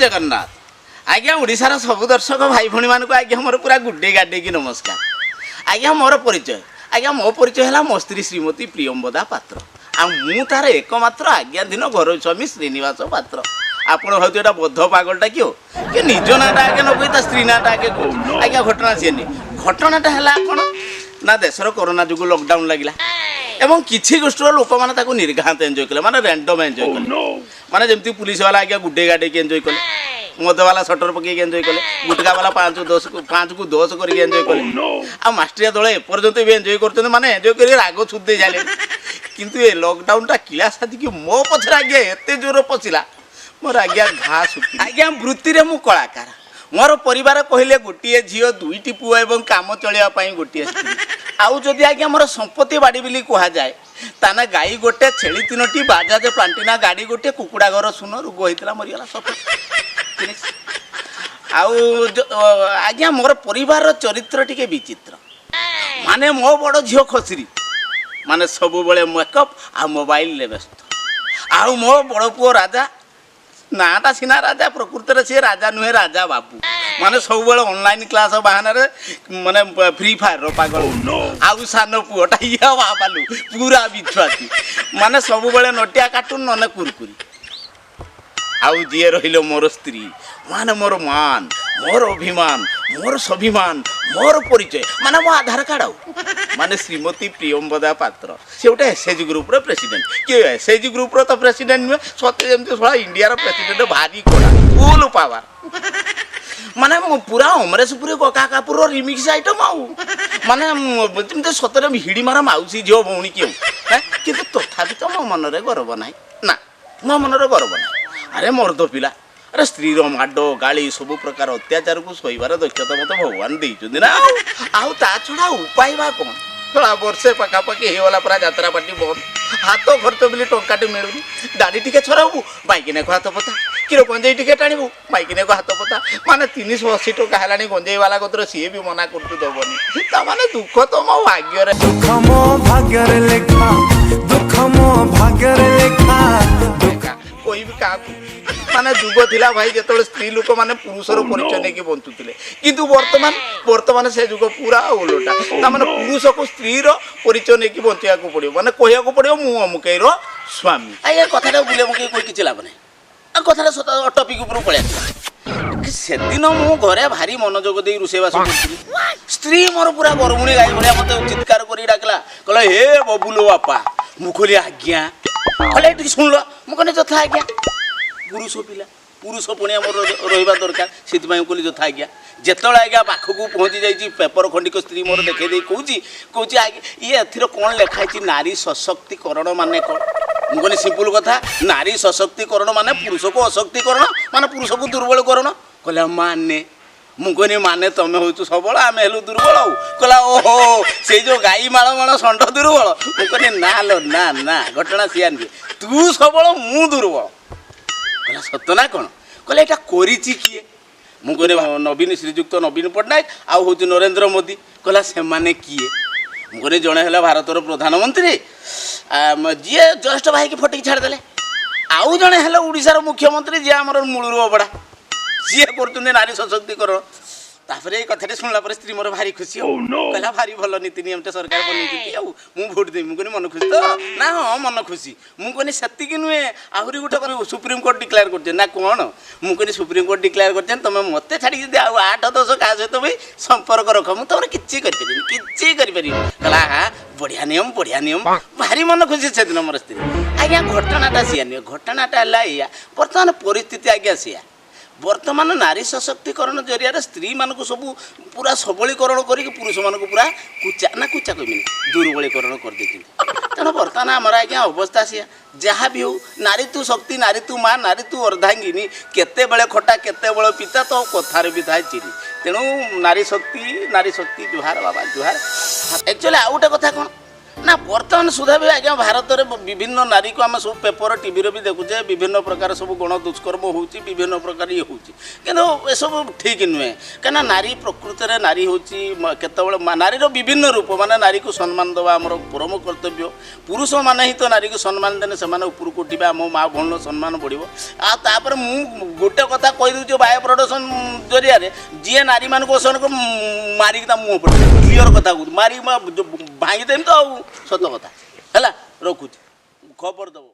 ଜଗନ୍ନାଥ ଆଜ୍ଞା। ଓଡ଼ିଶାର ସବୁ ଦର୍ଶକ ଭାଇ ଭଉଣୀମାନଙ୍କୁ ଆଜ୍ଞା ମୋର ପୁରା ଗୁଡେଇ ଗାଡେଇକି ନମସ୍କାର। ଆଜ୍ଞା, ମୋର ପରିଚୟ, ଆଜ୍ଞା, ମୋ ପରିଚୟ ହେଲା ମୋ ସ୍ତ୍ରୀ ଶ୍ରୀମତୀ ପ୍ରିୟମ୍ବଦା ପାତ୍ର ଆଉ ମୁଁ ତାର ଏକମାତ୍ର ଆଜ୍ଞାଧୀନ ଘରୋଇ ସ୍ୱାମୀ ଶ୍ରୀନିବାସ ପାତ୍ର। ଆପଣ ଭାବୁଥିବେ, ଏଇଟା ବଦ୍ଧ ପାଗଳଟା କିଏ କି ନିଜ ନାଁଟା ଆଗେ ନ କହି ତା ସ୍ତ୍ରୀ ନାଁଟା ଆଗେ କହୁଛି। ଆଜ୍ଞା, ଘଟଣା ସିଏ ନୁହେଁ। ଘଟଣାଟା ହେଲା କ'ଣ ନା, ଦେଶର କରୋନା ଯୋଗୁଁ ଲକଡାଉନ୍ ଲାଗିଲା ଏବଂ କିଛି ଗୋଷ୍ଠୀର ଲୋକମାନେ ତାକୁ ନିର୍ଘାତ ଏନ୍ଜୟ କଲେ, ମାନେ ରାଣ୍ଡମ୍ ଏନ୍ଜୟ କଲେ। ମାନେ ଯେମିତି ପୁଲିସ ବାଲା ଆଜ୍ଞା ଗୁଡେଇ ଗାଡେଇକି ଏନ୍ଜୟ କଲେ, ମଦବାଲା ସଟର ପକେଇକି ଏନ୍ଜୟ କଲେ, ଗୁଟକା ବାଲା 5 10 5କୁ 10 କରିକି ଏନ୍ଜୟ କଲେ, ଆଉ ମାଷ୍ଟ୍ରିଆ ଦଳ ଏପର୍ଯ୍ୟନ୍ତ ବି ଏନ୍ଜୟ କରୁଛନ୍ତି, ମାନେ ଏନ୍ଜୟ କରି ରାଗ ଛୁଦେଇ ସାରିଲେଣି। କିନ୍ତୁ ଏ ଲକଡାଉନଟା କିଳା ସାଧିକି ମୋ ପଛରେ ଆଜ୍ଞା ଏତେ ଜୋର ପଶିଲା, ମୋର ଆଜ୍ଞା ଘା ଶୁଖି। ଆଜ୍ଞା, ବୃତ୍ତିରେ ମୁଁ କଳାକାର। ମୋର ପରିବାର କହିଲେ ଗୋଟିଏ ଝିଅ, ଦୁଇଟି ପୁଅ ଏବଂ କାମ ଚଳିବା ପାଇଁ ଗୋଟିଏ ସ୍ତ୍ରୀ। ଆଉ ଯଦି ଆଜ୍ଞା ମୋର ସମ୍ପତ୍ତି ବାଡ଼ି ବୋଲି କୁହାଯାଏ, ତାନା ଗାଈ ଗୋଟେ, ଛେଳି ତିନୋଟି, ବାଜାଜ ପ୍ଲାଟିନା ଗାଡ଼ି ଗୋଟେ, କୁକୁଡ଼ା ଘର ଶୂନ, ରୋଗ ହେଇଥିଲା ମରିଗଲା ସବୁ। Finish। ଆଉ ଆଜ୍ଞା, ମୋର ପରିବାରର ଚରିତ୍ର ଟିକେ ବିଚିତ୍ର। ମାନେ ମୋ ବଡ଼ ଝିଅ ଖସିରି, ମାନେ ସବୁବେଳେ ମେକଅପ୍ ଆଉ ମୋବାଇଲରେ ବ୍ୟସ୍ତ। ଆଉ ମୋ ବଡ଼ ପୁଅ ରାଜା, ନାଁଟା ସିନା ରାଜା, ପ୍ରକୃତରେ ସିଏ ରାଜା ନୁହେଁ, ରାଜା ବାବୁ। ମାନେ ସବୁବେଳେ ଅନଲାଇନ୍ କ୍ଲାସ୍ ବାହାନାରେ ମାନେ ଫ୍ରି ଫାୟାରର ପାଗଳ। ଆଉ ସାନ ପୁଅଟା ଇଏ ବାବାଲୁ, ପୁରା ବିଛୁଆତି, ମାନେ ସବୁବେଳେ ନଟିଆ କାର୍ଟୁନ ନହେଲେ କୁରକୁରି। ଆଉ ଯିଏ ରହିଲେ ମୋର ସ୍ତ୍ରୀ, ମାନେ ମୋର ମାନ, ମୋର ଅଭିମାନ, ମୋର ସ୍ୱାଭିମାନ, ମୋର ପରିଚୟ, ମାନେ ମୋ ଆଧାର କାର୍ଡ଼, ଆଉ ମାନେ ଶ୍ରୀମତୀ ପ୍ରିୟମ୍ବଦା ପାତ୍ର। ସେ ଗୋଟେ ଏସ୍ ଏଚ୍ ଜି ଗ୍ରୁପ୍ର ପ୍ରେସିଡେଣ୍ଟ। କିଏ ଏସ୍ ଏଚ୍ ଜି ଗ୍ରୁପ୍ର ତ ପ୍ରେସିଡେଣ୍ଟ ନୁହେଁ, ସତେ ଯେମିତି ଶଳା ଇଣ୍ଡିଆର ପ୍ରେସିଡେଣ୍ଟ। ଭାରି କଡ଼ା, ଫୁଲ୍ ପାୱାର, ମାନେ ମୁଁ ପୁରା ଅମରେଶ ପୁରୀ କକା କାପୁରର ରିମିକ୍ସ ଆଇଟମ୍। ଆଉ ମାନେ ଯେମିତି ସତରେ ହିଡ଼ିମାର ମାଉସୀ ଝିଅ ଭଉଣୀ କି ଆଉ ହେଁ? କିନ୍ତୁ ତଥାପି ତ ମୋ ମନରେ ଗର୍ବ ନାହିଁ ନା, ମୋ ମନରେ ଗର୍ବ ନାହିଁ। ଆରେ ମର୍ଦ ପିଲା, ଆରେ ସ୍ତ୍ରୀର ମାଡ଼ ଗାଳି ସବୁ ପ୍ରକାର ଅତ୍ୟାଚାରକୁ ସହିବାର ଦକ୍ଷତା ମୋତେ ଭଗବାନ ଦେଇଛନ୍ତି ନା। ଆଉ ତା ଛଡ଼ା ଉପାୟ ବା କ'ଣ? ଶଳା ବର୍ଷେ ପାଖାପାଖି ହେଇଗଲା ପୁରା ଯାତ୍ରା ପାର୍ଟି ବନ୍ଦ। ହାତ ଖର୍ଚ୍ଚ ବୋଲି ଟଙ୍କାଟେ ମିଳୁନି। ଦାଢ଼ି ଟିକେ ଛଡ଼ାବୁ, ମାଇକିନାକୁ ହାତ ପତା। କିଲୋ ଗଞ୍ଜେଇ ଟିକେ ଟାଣିବୁ, ମାଇକିନାକୁ ହାତ ପତା। ମାନେ 380 ଟଙ୍କା ହେଲାଣି ଗଞ୍ଜେଇ ବାଲା କତିର, ସିଏ ବି ମନା କରୁଛୁ ଦବନି। ତା ମାନେ ଦୁଃଖ ତ ମୋ ଭାଗ୍ୟରେ। ଦୁଃଖ ମୋ ଭାଗ୍ୟରେ ଲେଖା, ଦୁଃଖ ମୋ ଭାଗ୍ୟରେ ଲେଖା, ଦୁଃଖ। କହିବି କାହାକୁ? ମାନେ ଯୁଗ ଥିଲା ଭାଇ, ଯେତେବେଳେ ସ୍ତ୍ରୀ ଲୋକମାନେ ପୁରୁଷର ପରିଚୟ ନେଇକି ବଞ୍ଚୁଥିଲେ। କିନ୍ତୁ ବର୍ତ୍ତମାନ ସେ ଯୁଗ ପୁରା ଓଲଟା। ତାମାନେ ପୁରୁଷକୁ ସ୍ତ୍ରୀର ପରିଚୟ ନେଇକି ବଞ୍ଚିବାକୁ ପଡ଼ିବ, ମାନେ କହିବାକୁ ପଡ଼ିବ ମୁଁ ଅମୁକେଇର ସ୍ୱାମୀ। ଆଜ୍ଞା, କଥାଟା ବୁଲେ ମୁକେଇ କହି କିଛି ଲାଭ ନାହିଁ। ଆଉ କଥାଟା ସତ ଟପିକ୍ ଉପରକୁ ପଳେଇ ଆସିଲା। ସେଦିନ ମୁଁ ଘରେ ଭାରି ମନୋଯୋଗ ଦେଇ ରୋଷେଇବାସ କରୁଥିଲି। ସ୍ତ୍ରୀ ମୋର ପୁରା ଗରମୁଣି ଗାଈ ଭଳିଆ ମତେ ଚିତ୍କାର କରି ଡାକିଲା, କହିଲା, "ହେ ବବୁଲ ବାପା।" ମୁଁ କହିଲି, "ଆଜ୍ଞା।" କହିଲେ, "ଟିକେ ଶୁଣିଲ।" ମୁଁ କହିଲି, "ଯଥା ଆଜ୍ଞା।" ପୁରୁଷ ପିଲା, ପୁରୁଷ ପଣିଆ ମୋର ରହିବା ଦରକାର, ସେଥିପାଇଁ ମୁଁ କହିଲି, "ଯଥା ଆଜ୍ଞା।" ଯେତେବେଳେ ଆଜ୍ଞା ପାଖକୁ ପହଞ୍ଚି ଯାଇଛି, ପେପର ଖଣ୍ଡିକ ସ୍ତ୍ରୀ ମୋର ଦେଖେଇ ଦେଇ କହୁଛି, "ଆଜ୍ଞା, ଇଏ ଏଥିରେ କ'ଣ ଲେଖା ହେଇଛି? ନାରୀ ସଶକ୍ତିକରଣ ମାନେ କ'ଣ?" ମୁଁ କହିଲି, "ସିମ୍ପଲ କଥା, ନାରୀ ସଶକ୍ତିକରଣ ମାନେ ପୁରୁଷକୁ ଅଶକ୍ତିକରଣ, ମାନେ ପୁରୁଷକୁ ଦୁର୍ବଳକରଣ।" କହିଲା, "ମାନେ?" ମୁଁ କହିଲି, "ମାନେ ତମେ ହଉଛୁ ସବଳ, ଆମେ ହେଲୁ ଦୁର୍ବଳ।" ଆଉ କହିଲା, "ଓହୋ, ସେଇ ଯୋଉ ଗାଈ ମାଳ ମାଳ ଷଣ୍ଢ ଦୁର୍ବଳ।" ମୁଁ କହିଲି, "ନା ଲୋ, ନା ନା, ଘଟଣା ସିଆ ନୁହେଁ, ତୁ ସବଳ, ମୁଁ ଦୁର୍ବଳ।" କହିଲା, "ସତ ନା କ'ଣ?" କହିଲା, "ଏଇଟା କରିଛି କିଏ?" ମୁଁ କହିଲି, "ନବୀନ, ଶ୍ରୀଯୁକ୍ତ ନବୀନ ପଟ୍ଟନାୟକ ଆଉ ହେଉଛି ନରେନ୍ଦ୍ର ମୋଦି।" କହିଲା, "ସେମାନେ କିଏ?" ମୁଁ କହିଲି, "ଜଣେ ହେଲା ଭାରତର ପ୍ରଧାନମନ୍ତ୍ରୀ, ଯିଏ ଜଷ୍ଟ ଭାଇକି ଫଟେଇକି ଛାଡ଼ିଦେଲେ, ଆଉ ଜଣେ ହେଲେ ଓଡ଼ିଶାର ମୁଖ୍ୟମନ୍ତ୍ରୀ, ଯିଏ ଆମର ମୂଳରୁ ଅବଢ଼ା, ସିଏ କରୁଛନ୍ତି ନାରୀ ସଶକ୍ତିକରଣ।" ତାପରେ ଏଇ କଥାଟି ଶୁଣିଲା ପରେ ସ୍ତ୍ରୀ ମୋର ଭାରି ଖୁସି। ଆଉ କହିଲା, "ଭାରି ଭଲ ନୀତି ନିୟମଟା ସରକାର ବନେଇଛନ୍ତି, ଆଉ ମୁଁ ଭୋଟ ଦେବି।" ମୁଁ କହିଲି, "ମନ ଖୁସି ତ?" "ନା, ହଁ, ମନ ଖୁସି।" ମୁଁ କହିଲି, "ସେତିକି ନୁହେଁ, ଆହୁରି ଗୋଟେ ସୁପ୍ରିମକୋର୍ଟ ଡିକ୍ଲେୟାର କରୁଛନ୍ତି।" "ନା, କ'ଣ?" ମୁଁ କହିଲି, "ସୁପ୍ରିମକୋର୍ଟ ଡିକ୍ଲେୟାର କରିଛନ୍ତି, ତମେ ମୋତେ ଛାଡ଼ିକି ଯଦି ଆଉ 8 10 କାହା ସହିତ ବି ସମ୍ପର୍କ ରଖ, ମୁଁ ତମର କିଛି କରିପାରିବିନି, କିଛି କରିପାରିବିନି।" କହିଲା, "ହଁ, ବଢ଼ିଆ ନିୟମ, ବଢ଼ିଆ ନିୟମ।" ଭାରି ମନ ଖୁସି ସେଦିନ ମୋର ସ୍ତ୍ରୀ। ଆଜ୍ଞା, ଘଟଣାଟା ସିଆ ନୁହେଁ, ଘଟଣାଟା ହେଲା ଏଇଆ। ବର୍ତ୍ତମାନ ପରିସ୍ଥିତି ଆଜ୍ଞା ସିଆ। ବର୍ତ୍ତମାନ ନାରୀ ସଶକ୍ତିକରଣ ଜରିଆରେ ସ୍ତ୍ରୀମାନଙ୍କୁ ସବୁ ପୁରା ସବଳୀକରଣ କରିକି ପୁରୁଷମାନଙ୍କୁ ପୁରା କୁଚା, ନା କୁଚା କହିବିନି, ଦୁର୍ବଳୀକରଣ କରିଦେଇଛନ୍ତି। ତେଣୁ ବର୍ତ୍ତମାନ ଆମର ଆଜ୍ଞା ଅବସ୍ଥା ସିଆ। ଯାହା ବି ହଉ, ନାରୀ ତୁ ଶକ୍ତି, ନାରୀ ତୁ ମା, ନାରୀ ତୁ ଅର୍ଦ୍ଧାଙ୍ଗିନୀ। କେତେବେଳେ ଖଟା, କେତେବେଳେ ପିତା, ତ କଥାରେ ବି ଥାଏ ଚିନି। ତେଣୁ ନାରୀ ଶକ୍ତି, ନାରୀ ଶକ୍ତି, ଜୁହାର ବାବା ଜୁହାର। ଆକ୍ଚୁଆଲି ଆଉ ଗୋଟେ କଥା କ'ଣ ନା, ବର୍ତ୍ତମାନ ସୁଦ୍ଧା ବି ଆଜ୍ଞା ଭାରତରେ ବିଭିନ୍ନ ନାରୀକୁ ଆମେ ସବୁ ପେପର ଟିଭିରେ ବି ଦେଖୁଛେ, ବିଭିନ୍ନ ପ୍ରକାର ସବୁ ଗଣ ଦୁଷ୍କର୍ମ ହେଉଛି, ବିଭିନ୍ନ ପ୍ରକାର ଇଏ ହେଉଛି। କିନ୍ତୁ ଏସବୁ ଠିକ୍ ନୁହେଁ, କାହିଁକିନା ନାରୀ ପ୍ରକୃତରେ ନାରୀ ହେଉଛି କେତେବେଳେ ନାରୀର ବିଭିନ୍ନ ରୂପ, ମାନେ ନାରୀକୁ ସମ୍ମାନ ଦେବା ଆମର ପରମ କର୍ତ୍ତବ୍ୟ। ପୁରୁଷମାନେ ହିଁ ତ ନାରୀକୁ ସମ୍ମାନ ଦେଲେ ସେମାନେ ଉପରକୁ ଉଠିବେ, ଆମ ମା ଭଉଣୀର ସମ୍ମାନ ବଢ଼ିବ। ଆଉ ତାପରେ ମୁଁ ଗୋଟେ କଥା କହିଦେଉଛି ବାୟୁ ପ୍ରଡକ୍ସନ୍ ଜରିଆରେ, ଯିଏ ନାରୀମାନଙ୍କୁ ଅସମାନ କରିବ, ମାରିକି ତା ମୁହଁ ପଡ଼ିବ। କ୍ଲିଅର କଥା କହୁଛି, ମାରିକି ଭାଙ୍ଗିଦେମି ତ। ଆଉ ସତ କଥା ହେଲା, ରଖୁଛି, ଖବର ଦେବ।